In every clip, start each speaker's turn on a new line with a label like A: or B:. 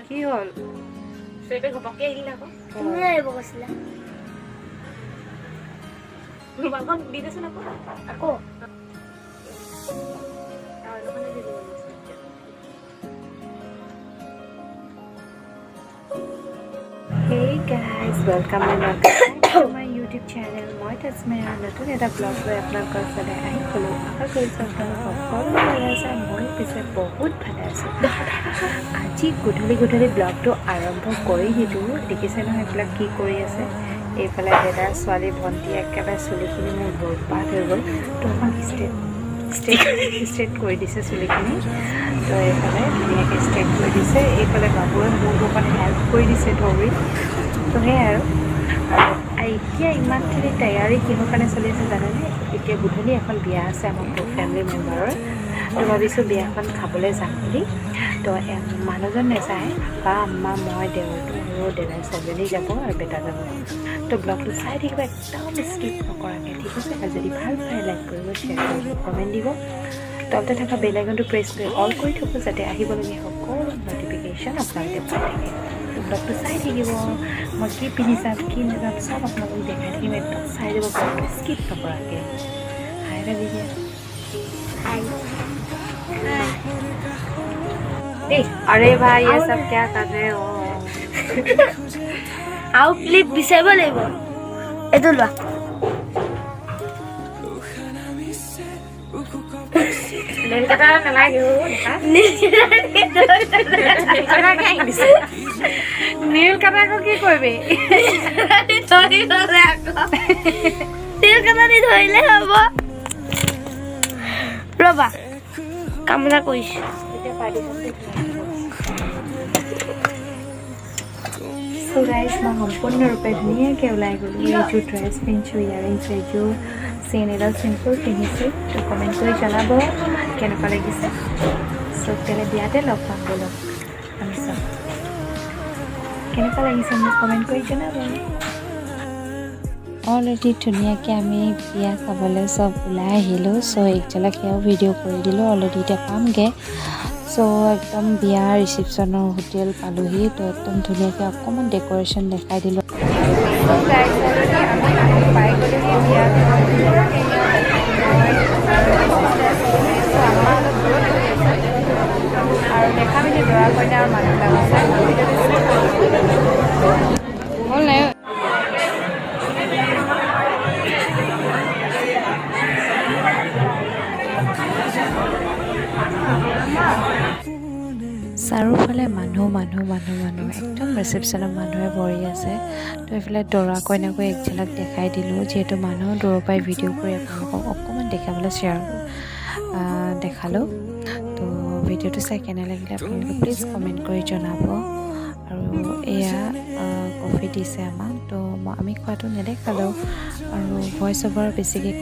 A: কি হ'ল?
B: ঘপককে আহিল আকৌ।
C: তুমি আহিব কৈছিলা।
B: ৰুমালখন দি দেচোন আকৌ।
C: আকৌ।
B: টাৱেলখনে দি দিব লাগিছিল এতিয়া।
A: Hey guys, welcome and welcome back to my YouTube channel. মই তাজমেহা, নতুন এটা ব্লগ লৈ আপোনালোকৰ ওচৰলৈ আহি গ'লোঁ। আশা কৰিছোঁ আপোনালোক সকলো ভালে আছে। মই পিছে বহুত ভালে আছোঁ। আজি গধূলি গধূলি ব্লগটো আৰম্ভ কৰি দিলোঁ। দেখিছে নহয় এইবিলাক কি কৰি আছে। এইফালে দাদা, ছোৱালী, ভণ্টি, একেবাৰে চুলিখিনি মোৰ বৰবাদ হৈ গ'ল। তো অকণ ষ্ট্ৰেইট ষ্ট্ৰেইট ষ্ট্ৰেইট কৰি দিছে চুলিখিনি। তো এইফালে ধুনীয়াকৈ ষ্ট্ৰেইট কৰি দিছে। এইফালে বাবুৱে মোক অকণ হেল্প কৰি দিছে ধৰি। তো সেয়াই আৰু। আৰু এতিয়া ইমানখিনি তৈয়াৰী কিহৰ কাৰণে চলি আছে জানেনে? এতিয়া গধূলি এখন বিয়া আছে আমাৰ ফেমিলি মেম্বাৰৰ। তো ভাবিছোঁ বিয়াখন খাবলৈ যাম বুলি। তো মানুহজন নাযায়, বা আম্মা, মই, দেউৰটো আৰু দাদাৰ ছোৱালীজনী যাব আৰু বেটা যাব। তো ব্লগটো চাই থাকিব একদম স্কিপ নকৰাকৈ, ঠিক আছে? আৰু যদি ভাল পায়, লাইক কৰিব, শ্বেয়াৰ কৰিব, কমেণ্ট দিব। তলতে থকা বেল আইকনটো প্ৰেছ কৰি অল কৰি থ'ব, যাতে আহিবলগীয়া সকলো নটিফিকেশ্যন আপোনালোকে পাই থাকে। তো ব্লগটো চাই থাকিব। মই কি পিন্ধি যাম, কি নাযাম, চব আপোনালোকক দেখাই থাকিম। একদম চাই যাব ব্লগটো স্কিপ নকৰাকৈ। হাই এটা দি দিয়া।
C: হাই।
A: देख, अरे भाई, ये सब क्या कर रहे हो?
C: আৰু ক্লিপ বিচাৰিব লাগিব। এইটো লোৱা।
B: নেইল কাটা নালাগে অ' দেখা। নেইল কাটা কি আনিছে?
A: নেইল কাটা আকৌ কি কৰিবি?
C: ধৰিবলে আকৌ। তিল কাটা দি ধৰিলে হ'ব। ৰ'বা, কাম এটা কৰিছো।
A: এতিয়া পাৰ্টিশ্যনটো। চ' গাইজ, মই সম্পূৰ্ণৰূপে ধুনীয়াকৈ ওলাই গ'লোঁ। এইযোৰ ড্ৰেছ পিন্ধিছোঁ, ইয়াৰিংছ এইযোৰ, চেইন এডাল চিম্পল পিন্ধিছোঁ। তো কমেণ্ট কৰি জনাব কেনেকুৱা লাগিছে। চ' তেতিয়াহ'লে বিয়াতে লগ পাম। ব'লক আমি চব। কেনেকুৱা লাগিছে মোক কমেণ্ট কৰি জনাব। অলৰেডি ধুনীয়াকৈ আমি বিয়া খাবলৈ চব ওলাই আহিলোঁ। চ' এক ঝলক সেয়াও ভিডিঅ' কৰি দিলোঁ। অলৰেডি এতিয়া পামগৈ। চ' একদম বিয়া ৰিচিপশ্যনৰ হোটেল পালোহি। তো একদম ধুনীয়াকৈ অকণমান ডেক'ৰেশ্যন দেখাই দিলোঁ। আমি আহি পাই গ'লোহি বিয়া। আমাৰ অলপ দূৰত ৰৈ আছে আৰু দেখা মেলি দৰা কইনা আৰু মানুহবিলাক আছে।
B: হ'ল নাই?
A: চাৰিওফালে মানুহ মানুহ মানুহ মানুহ, একদম ৰিচেপশ্যনত মানুহে ভৰি আছে। তো এইফালে দৰা কইনাকো এক ঝলক দেখাই দিলোঁ, যিহেতু মানুহ দূৰৰ পৰাই ভিডিঅ' কৰি আপোনালোকক অকণমান দেখাবলৈ শ্বেয়াৰ দেখালোঁ। তো ভিডিঅ'টো চাই কেনে লাগিলে আপোনালোকে প্লিজ কমেণ্ট কৰি জনাব। আৰু এয়া কফি দিছে আমাক। তো আমি খোৱাটো নেদেখালেও আৰু ভইচ অভাৰ বেছিকৈ।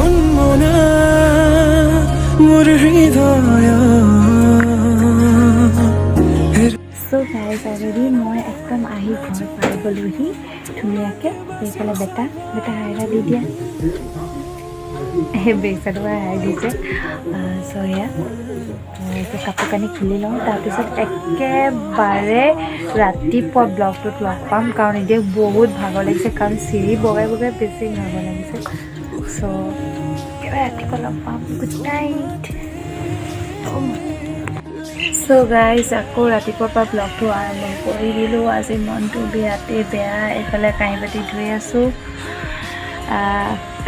D: উন্মনা মোৰ হৃদয়।
A: চ' গাইজ, অলৰেডি মই একদম আহি ঘৰ পাই গ'লোহি ধুনীয়াকৈ। এইফালে বেটা, বেটা, হাই এটা দি দিয়া। সেই বেগচাটো হাই দিছে। চ' এয়া এতিয়া কাপোৰ কানি খুলি লওঁ, তাৰপিছত একেবাৰে ৰাতিপুৱা ব্লগটোত লগ পাম, কাৰণ এতিয়া বহুত ভাগৰ লাগিছে, কাৰণ চিৰি বগাই বগাই বেছি ভাগৰ লাগিছে। চ' একেবাৰে ৰাতিপুৱা লগ পাম। Good night. চ' গাইজ, আকৌ ৰাতিপুৱাৰ পৰা ব্লগটো আৰম্ভ কৰি দিলোঁ। আজি মনটো বিৰাটেই বেয়া। এইফালে কাঁহী বাতি ধুই আছোঁ।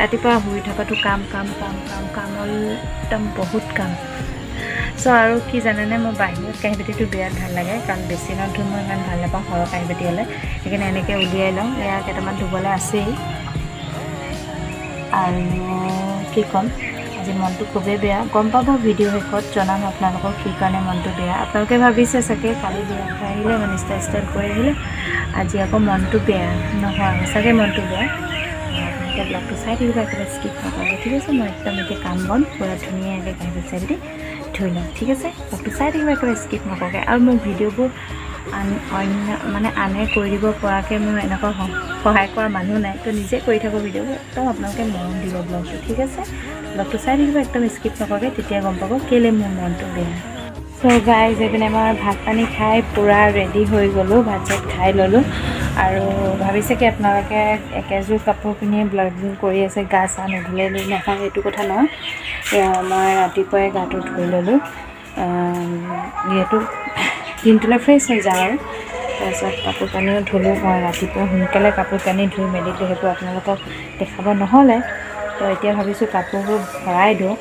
A: ৰাতিপুৱা শুই থকাটো কাম কাম কাম কাম কাম হ'ল, একদম বহুত কাম। চ' আৰু কি জানেনে, মোৰ বাহিৰত কাঁহী বাতিটো বিৰাট ভাল লাগে, কাৰণ বেচিনত ধুই মই ইমান ভাল নাপাওঁ সৰহ কাঁহী বাতি হ'লে। সেইকাৰণে এনেকৈ উলিয়াই লওঁ। এয়া কেইটামান ধুবলৈ আছেই। আৰু কি ক'ম, আজি মনটো খুবেই বেয়া। গম পাব ভিডিঅ' শেষত জনাম আপোনালোকক কি কাৰণে মনটো বেয়া। আপোনালোকে ভাবিছে চাগে কালি বিয়া খাই আহিলে, মানে ষ্টাইল ষ্টাইল কৰি আহিলে, আজি আকৌ মনটো বেয়া। নহয়, সঁচাকৈ মনটো বেয়া। আপোনালোকে ব্লগটো চাই থাকিব, একেবাৰে স্কিপ নকৰিব, ঠিক আছে? মই একদম এতিয়া কাম বন পূৰা ধুনীয়াকৈ কাঁহী চাহি ধুই ল'ম, ঠিক আছে? ব্লগটো চাই থাকিব একেবাৰে স্কিপ নকৰাকৈ। আৰু মোৰ ভিডিঅ'বোৰ আন অন্য মানে আনে কৰি দিব পৰাকৈ মোৰ এনেকুৱা সহায় কৰা মানুহ নাই, তো নিজে কৰি থাকোঁ ভিডিঅ'বোৰ। একদম আপোনালোকে মৰম দিব ব্লগটো, ঠিক আছে? ব্লগটো চাই থাকিব একদম স্কিপ নকৰাকৈ, তেতিয়া গম পাব কেলৈ মোৰ মনটো বেয়া। চ' গাইজ, এইপিনে মই ভাত পানী খাই পূৰা ৰেডি হৈ গ'লোঁ। ভাত চাত খাই ল'লোঁ। আৰু ভাবিছে কি আপোনালোকে একেযোৰ কাপোৰ পিন্ধিয়ে ব্লগিং কৰি আছে, গা চা নুধুলে? নহয়, সেইটো কথা নহয়। এয়া মই ৰাতিপুৱাই গাটো ধুই ল'লোঁ, যিহেতু দিনটোলৈ ফ্ৰেছ হৈ যাওঁ। আৰু তাৰপিছত কাপোৰ কানিও ধুলোঁ মই ৰাতিপুৱা সোনকালে। কাপোৰ কানি ধুই মেলিলোঁ, সেইটো আপোনালোকক দেখাব নহ'লে। তো এতিয়া ভাবিছোঁ কাপোৰবোৰ ভৰাই দিওঁ,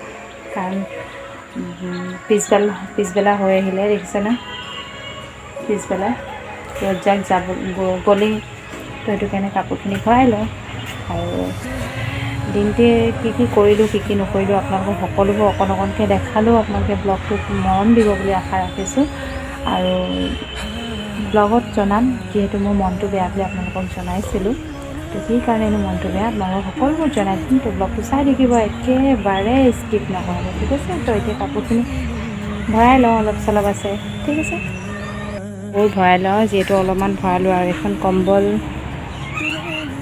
A: কাৰণ পিছবেলা পিছবেলা হৈ আহিলে, দেখিছে ন, পিছবেলা ৰ'দ যাক যাব গ'লেই। তো সেইটো কাৰণে কাপোৰখিনি ভৰাই লওঁ। আৰু দিনটোৱে কি কি কৰিলোঁ, কি কি নকৰিলোঁ, আপোনালোকক সকলোবোৰ অকণ অকণকৈ দেখালেও আপোনালোকে ব্লগটোক মৰম দিব বুলি আশা ৰাখিছোঁ। আৰু ব্লগত জনাম, যিহেতু মোৰ মনটো বেয়া বুলি আপোনালোকক জনাইছিলোঁ। তো কি কাৰণেনো মনটো বেয়া, আপোনালোকক সকলোবোৰ জনাই দিম। তো ব্লগটো চাই থাকিব, একেবাৰে স্কিপ নকৰিব, ঠিক আছে? তো এতিয়া কাপোৰখিনি ভৰাই লওঁ, অলপ চলপ আছে, ঠিক আছে? কাপোৰ ভৰাই লওঁ, যিহেতু অলপমান ভৰালোঁ। আৰু এখন কম্বল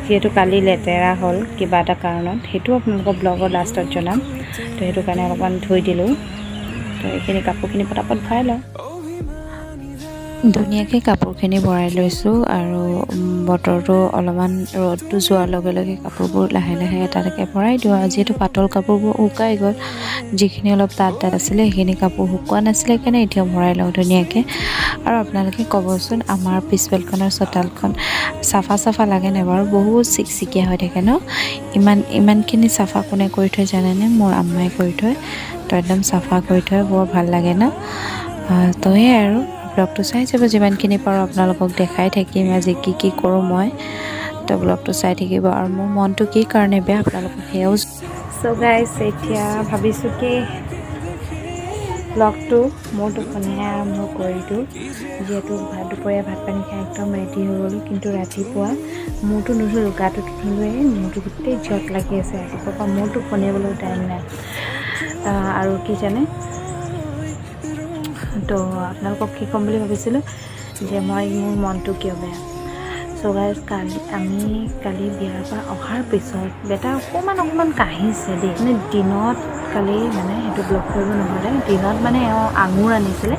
A: যিহেতু কালি লেতেৰা হ'ল কিবা এটা কাৰণত, সেইটো আপোনালোকক ব্লগৰ লাষ্টত জনাম। তো সেইটো কাৰণে অলপমান ধুই দিলোঁ। তো এইখিনি কাপোৰখিনি পটাপট ভৰাই লওঁ। ধুনীয়াকৈ কাপোৰখিনি ভৰাই লৈছোঁ। আৰু বতৰটো অলপমান ৰ'দটো যোৱাৰ লগে লগে কাপোৰবোৰ লাহে লাহে এটা এটাকৈ ভৰাই দিওঁ। আৰু যিহেতু পাতল কাপোৰবোৰ শুকাই গ'ল, যিখিনি অলপ ডাঠ ডাঠ আছিলে সেইখিনি কাপোৰ শুকোৱা নাছিলে কাৰণে এতিয়া ভৰাই লওঁ ধুনীয়াকৈ। আৰু আপোনালোকে ক'বচোন, আমাৰ পিছফালখনৰ চোতালখন চাফা চাফা লাগেনে বাৰু? বহুত চিকচিকীয়া হৈ থাকে ন? ইমান ইমানখিনি চাফা কোনে কৰি থয় জানেনে? মোৰ আম্মাই কৰি থয়। তো একদম চাফা কৰি থয়, বৰ ভাল লাগে ন? তো সেয়াই। আৰু ব্লগটো চাই যাব, যিমানখিনি পাৰোঁ আপোনালোকক দেখাই থাকিম আজি কি কি কৰোঁ মই। তো ব্লগটো চাই থাকিব। আৰু মোৰ মনটো কি কাৰণে বেয়া, আপোনালোকক সেয়াও। চ' গাইজ, এতিয়া ভাবিছোঁ কি ব্লগটো মোৰ টোপনিহে আৰম্ভ কৰি দিওঁ, যিহেতু ভাত দুপৰীয়া ভাত পানী খাই একদম ৰেডি হৈ গ'লোঁ। কিন্তু ৰাতিপুৱা মূৰটো নুধুলোঁ, গাটো ধুলোঁৱে, মূৰটো গোটেই জট লাগি আছে। ৰাতিপুৱাৰ পৰা মূৰটো ফণিয়াবলৈও টাইম নাই। আৰু কি জানে, তো আপোনালোকক কি ক'ম বুলি ভাবিছিলোঁ যে মই মোৰ মনটো কিয় বেয়া। চ' গাইজ, কালি আমি কালি বিয়াৰ পৰা অহাৰ পিছত বেটা অকণমান অকণমান কাহিছে দেই। মানে দিনত কালি মানে সেইটো ব্লগ কৰিব নহ'লে। দিনত মানে এওঁ আঙুৰ আনিছিলে,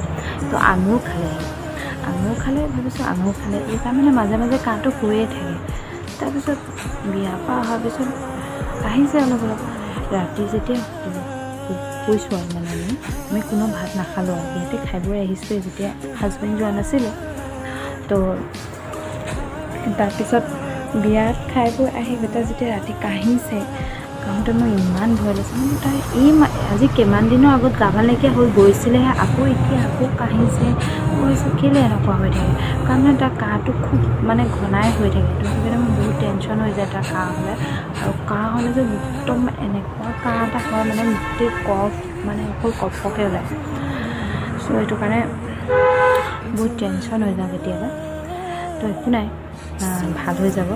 A: তো আঙুৰ খালে। আঙুৰ খালে, ভাবিছোঁ আঙুৰ খালে এই তাৰমানে মাজে মাজে কাহটো হৈয়ে থাকে। তাৰপিছত বিয়াৰ পৰা অহাৰ পিছত কাহিছে অলপ অলপ। ৰাতি যেতিয়া শুইছোঁ আৰু মানে আমি কোনো ভাত নাখালোঁ আৰু ইয়াতে খাই বৈ আহিছোঁৱে যেতিয়া, হাজবেণ্ড যোৱা নাছিলে। তো তাৰপিছত বিয়াত খাই বৈ আহি বেটা যেতিয়া ৰাতি কাহিছে, কাহোঁতে মোৰ ইমান ভয় লাগিছে। মানে তাই এই আজি কিমান দিনৰ আগত গা ভাল নাইকিয়া হৈ গৈছিলেহে, আকৌ এতিয়া আকৌ কাহিছে। মই ভাবিছোঁ কেলৈ এনেকুৱা হৈ থাকে? কাৰণ মানে তাৰ কাহটো খুব মানে ঘনাই হৈ থাকে। তো সেইকাৰণে মোৰ বহুত টেনশ্যন হৈ যায় তাৰ কাহ হ'লে। আৰু কাহ হ'লে যে একদম এনেকুৱা কাহ এটা হয়, মানে গোটেই কফ, মানে অকল কফকে ওলায়। চ' সেইটো কাৰণে বহুত টেনশ্যন হৈ যাওঁ কেতিয়াবা। তো একো নাই, ভাল হৈ যাব।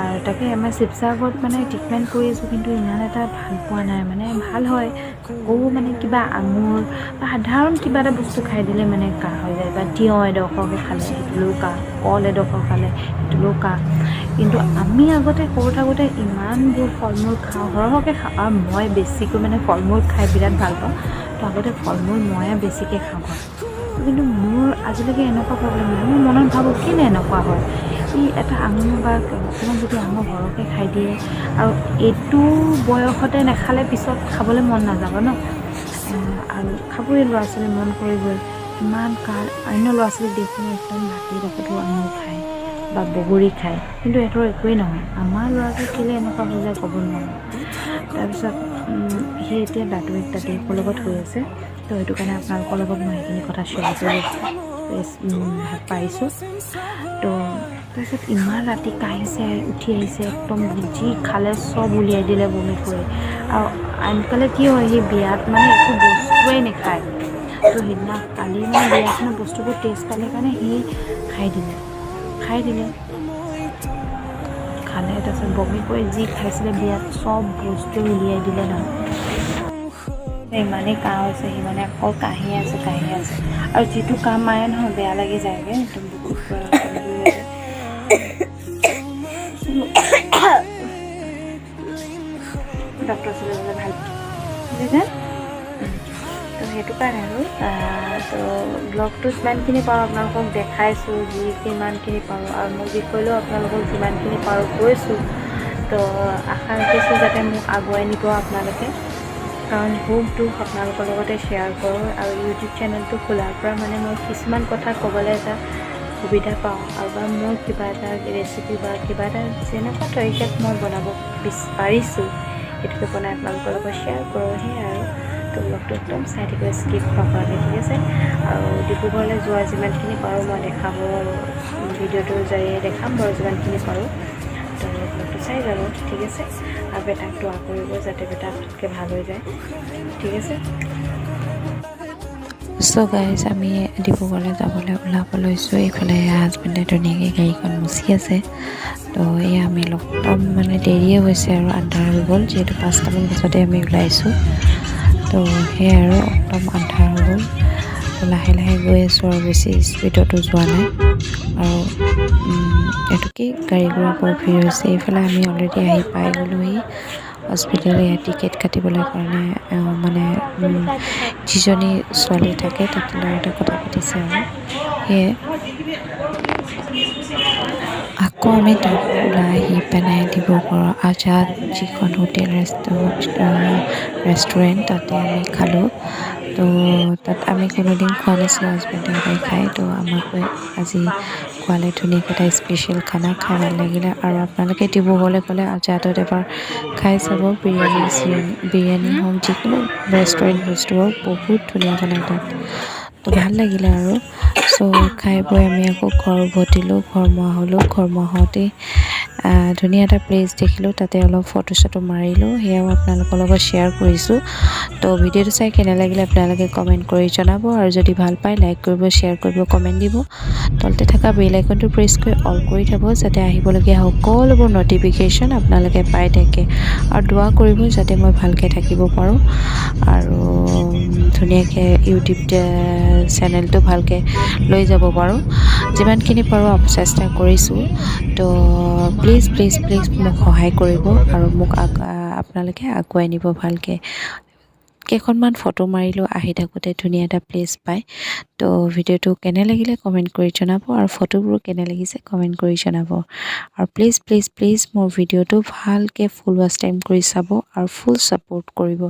A: আৰু তাকে আমাৰ শিৱসাগৰত মানে ট্ৰিটমেণ্ট কৰি আছোঁ, কিন্তু ইমান এটা ভাল পোৱা নাই। মানে ভাল হয়, আকৌ মানে কিবা আঙুৰ বা সাধাৰণ কিবা এটা বস্তু খাই দিলে মানে কাহ হৈ যায়, বা তিয়ঁহ এডোখৰকে খালে সেইটোলৈও কাহ, কল এডোখৰ খালে সেইটোলৈও কাহ। কিন্তু আমি আগতে সৰু থাকোঁতে ইমানবোৰ ফল মূল খাওঁ, সৰহকৈ খাওঁ। আৰু মই বেছিকৈ মানে ফল মূল খাই বিৰাট ভাল পাওঁ। তো আগতে ফল মূল ময়ে বেছিকৈ খাওঁ ঘৰত। কিন্তু মোৰ আজিলৈকে এনেকুৱা প্ৰব্লেম নাই। মই মনত ভাবোঁ কেলৈ এনেকুৱা হয়? ই এটা আঙুৰ বা অকণমান যদি আঙুৰ সৰহকৈ খাই দিয়ে, আৰু এইটো বয়সতে নাখালে পিছত খাবলৈ মন নাযাব ন? আৰু খাবই ল'ৰা ছোৱালী মন কৰিবই। ইমান কাৰ অন্য ল'ৰা ছোৱালীক দেখোঁ, একদম ৰাতি আঙুৰ খায় বা বগৰী খায়, কিন্তু সিহঁতৰ একোৱেই নহয়। আমাৰ ল'ৰাটো কেলৈ এনেকুৱা হৈ যায় ক'ব নোৱাৰোঁ। তাৰপিছত সি এতিয়া দাদুৱেক দাদীয়েকৰ লগত হৈ আছে। তো সেইটো কাৰণে আপোনালোকৰ লগত মই সেইখিনি কথা শ্বেয়াৰ কৰিব পাৰিছোঁ। তো তাৰপিছত ইমান ৰাতি কাহিছে, উঠি আহিছে, একদম যি খালে চব উলিয়াই দিলে বমি কৰি। আৰু আনকালে কি হয়, সি বিয়াত মানে একো বস্তুৱেই নাখায়। তো সেইদিনা কালি মানে বিয়াখনৰ বস্তুবোৰ টেষ্ট পালে কাৰণে সি খাই দিলে, খাই দিলে, খালে। তাৰপিছত বমি কৰি যি খাইছিলে বিয়াত চব বস্তু উলিয়াই দিলে নহয়। ইমানেই কাহ হৈছে, সি মানে অকল কাহি আছে, কাহি আছে। আৰু যিটো কাহ মাৰে নহয়, বেয়া লাগি যায়গৈ একদম, বুকুত পূৰা কমজোৰি হৈ যায়। ডক্টৰ ওচৰলৈ গ'লে ভাল, বুজিছে। তো সেইটো কাৰণে আৰু তো ব্লগটো যিমানখিনি পাৰোঁ আপোনালোকক দেখাইছোঁ, যি যিমানখিনি পাৰোঁ, আৰু মোৰ বিষয়লৈও আপোনালোকক যিমানখিনি পাৰোঁ কৈছোঁ। তো আশা ৰাখিছোঁ যাতে মোক আগুৱাই নিব আপোনালোকে, কাৰণ সুখ দুখ আপোনালোকৰ লগতে শ্বেয়াৰ কৰোঁ। আৰু ইউটিউব চেনেলটো খোলাৰ পৰা মানে মই কিছুমান কথা ক'বলৈ এটা সুবিধা পাওঁ, আৰু বা মোৰ কিবা এটা ৰেচিপি বা কিবা এটা যেনেকুৱা তৰিকাত মই বনাব পাৰিছোঁ, সেইটোকে বনাই আপোনালোকৰ লগত শ্বেয়াৰ কৰোঁ, সেয়াই আৰু। তো ব্লগটো একদম চাই থাকিব স্কিপ নকৰাকৈ, ঠিক আছে? আৰু ডিব্ৰুগড়লৈ যোৱা যিমানখিনি পাৰোঁ মই দেখাব, ভিডিঅ'টোৰ জৰিয়ে দেখাম বাৰু যিমানখিনি পাৰোঁ। তো ব্লগটো চাই যাব, ঠিক আছে? আৰু বেটাক দোৱা কৰিব যাতে বেটা পটকৈ ভাল হৈ যায়, ঠিক আছে?
E: চ' গাইজ, আমি ডিব্ৰুগড়লৈ যাবলৈ ওলাব লৈছোঁ। এইফালে হাজবেণ্ডে ধুনীয়াকৈ গাড়ীখন মুচি আছে। তো এয়া আমি লগ পাম, মানে দেৰিয়ে হৈছে আৰু আন্ধাৰ হৈ গ'ল, যিহেতু 5টামান বজাতে আমি ওলাইছোঁ। তো সেয়াই আৰু একদম আন্ধাৰ হৈ গ'ল। তো লাহে লাহে গৈ আছোঁ আৰু বেছি স্পীডতো যোৱা নাই। আৰু এইটো কি, গাড়ী ঘোঁৰা বৰ ভিৰ হৈছে। এইফালে আমি অলৰেডি আহি পাই গ'লোহি হস্পিটেল। ইয়াত টিকেট কাটিবলৈ কাৰণে মানে যিজনী ছোৱালী থাকে তাতে লগতে কথা পাতিছে আৰু সেয়ে। আকৌ আমি তাৰ পৰা ওলাই আহি পেলাই ডিব্ৰুগড়ৰ আজাদ যিখন হোটেল ৰেষ্টুৰেণ্ট, তাতে আমি খালোঁ। তো তাত আমি কোনোদিন খোৱা নাছিলোঁ, হাজবেণ্ডে সদায় খায়। তো আমাকো আজি খোৱালে ধুনীয়াকৈ এটা স্পেচিয়েল খানা, খাই ভাল লাগিলে। আৰু আপোনালোকে ডিব্ৰুগড়লৈ গ'লে আজাদত এবাৰ খাই চাব। বিৰিয়ানী চিৰিয়ানী, বিৰিয়ানী হওক, যিকোনো ৰেষ্টুৰেণ্ট বস্তু হওক, বহুত ধুনীয়া বনায় তাত। তো ভাল লাগিলে আৰু। চ' খাই বৈ আমি আকৌ ঘৰ উভতিলোঁ, ঘৰমুৱা হ'লোঁ। ঘৰমুৱা হওঁতেই ধুনীয়া এটা প্লেচ দেখিলোঁ, তাতে অলপ ফটো চটো মাৰিলোঁ, সেয়াও আপোনালোকৰ লগত শ্বেয়াৰ কৰিছোঁ। তো ভিডিঅ'টো চাই কেনে লাগিলে আপোনালোকে কমেণ্ট কৰি জনাব, আৰু যদি ভাল পায় লাইক কৰিব, শ্বেয়াৰ কৰিব, কমেণ্ট দিব। তলতে থকা বেল আইকনটো প্ৰেছ কৰি অল কৰি থ'ব, যাতে আহিবলগীয়া সকলোবোৰ ন'টিফিকেশ্যন আপোনালোকে পাই থাকে। আৰু দোৱা কৰিব যাতে মই ভালকৈ থাকিব পাৰোঁ আৰু ধুনীয়াকৈ ইউটিউব চেনেলটো ভালকৈ লৈ যাব পাৰোঁ। যিমানখিনি পাৰোঁ চেষ্টা কৰিছোঁ। তো প্লিজ প্লিজ প্লিজ মোক সহায় কৰিব আৰু মোক আপোনালোকে আগুৱাই নিব ভালকৈ। কেইখনমান ফটো মাৰিলোঁ আহি থাকোঁতে ধুনীয়া এটা প্লেচ পাই। তো ভিডিঅ'টো কেনে লাগিলে কমেণ্ট কৰি জনাব, আৰু ফটোবোৰ কেনে লাগিছে কমেণ্ট কৰি জনাব। আৰু প্লিজ প্লিজ প্লিজ মোৰ ভিডিঅ'টো ভালকৈ ফুল ৱাচ টাইম কৰি চাব আৰু ফুল ছাপোৰ্ট কৰিব।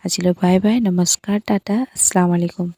E: আজিলৈ বাই বাই, নমস্কাৰ, টাটা, আছলাম আলাইকুম।